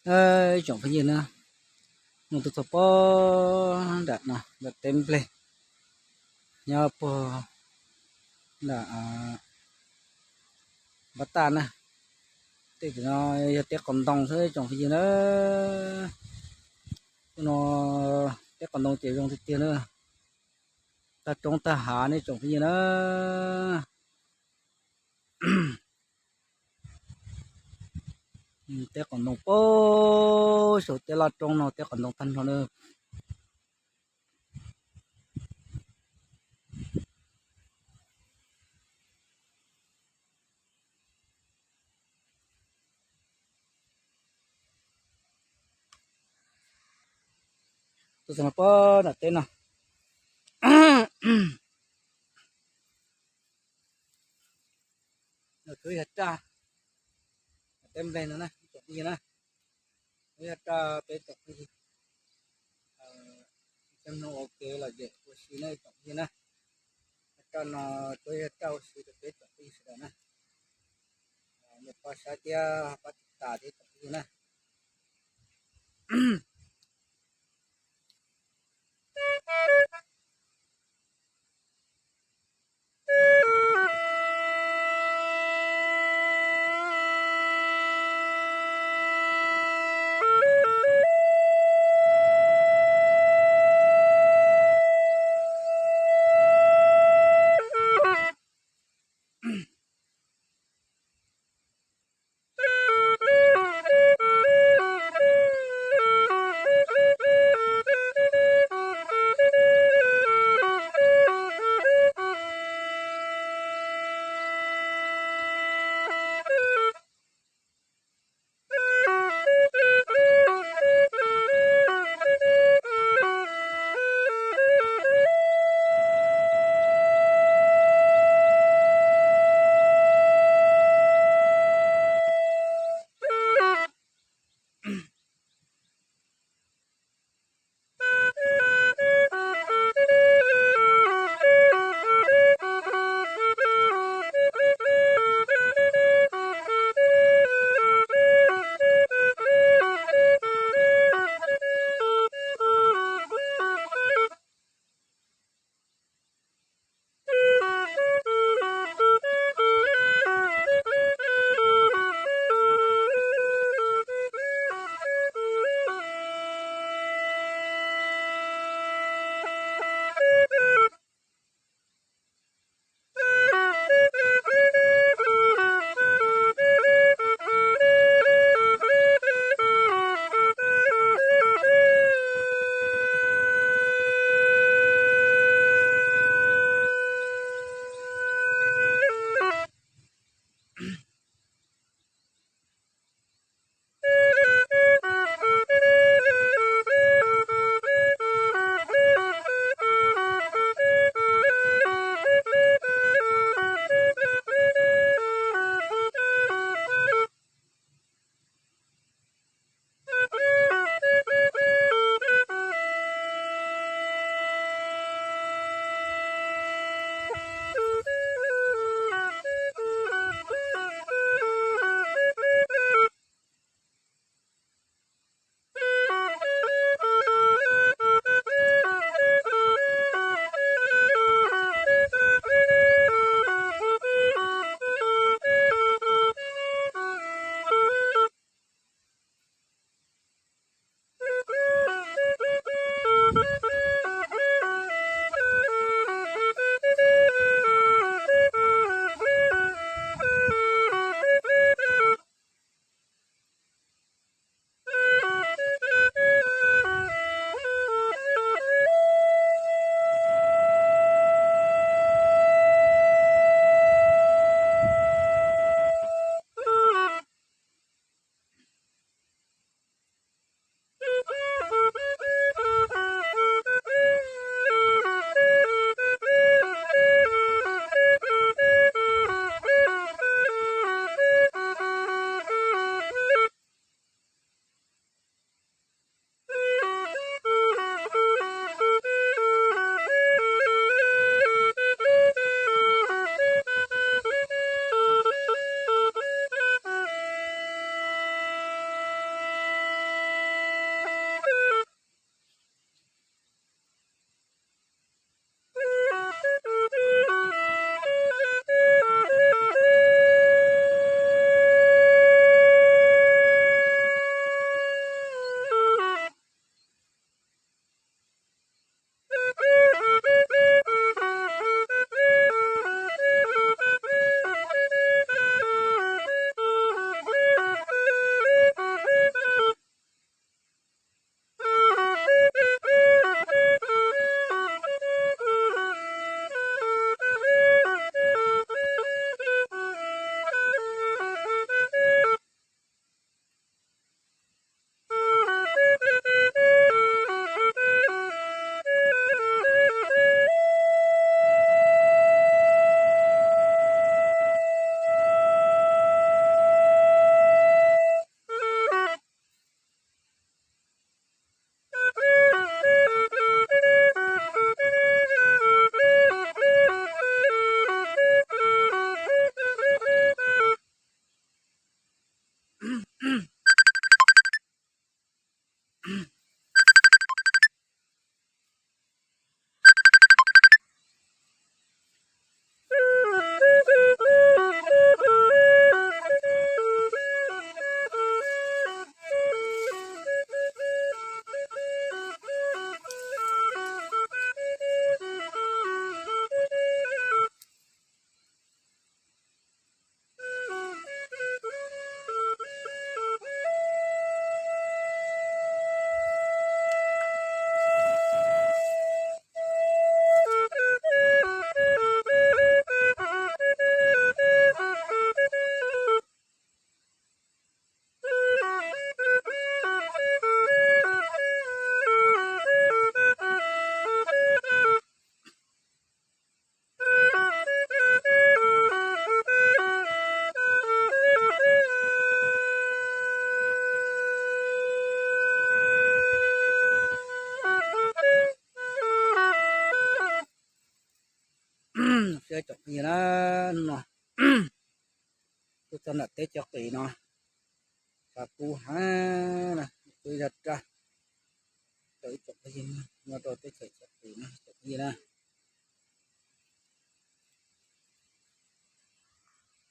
Ib tsoom phooj ywg na, mus tuaj txog pob nram no, nram teb nplej, nyob puag nram Npab Taj na. Tej tim no yog teb qos ntoo xwb tsoom phooj ywg na. Ub no teb qos ntoo ces zoo tiag tiag na. Tag roob tag hav ne tsoom phooj ywg na. Teb qos ntoo puag saum tej loj roob no teb qos ntoo tag nrho na. Tuaj txog no pob nram teb no. Kuj yog raj teb nplej no na tsoom phooj ywg na. Kuj yog raj peb tsoom phooj ywg, cov mloog ua kev lom zem ua si na tsoom phooj ywg na. Raj no kuj yog raj ua si rau peb tsoom phooj ywg sawv daws na. Nyiam pab saib thiab pab tiv tas thiab tsoom phooj ywg na. Cov phooj ywg na, hnub no tuaj txog nram teb cov qis no, tshav kub heev.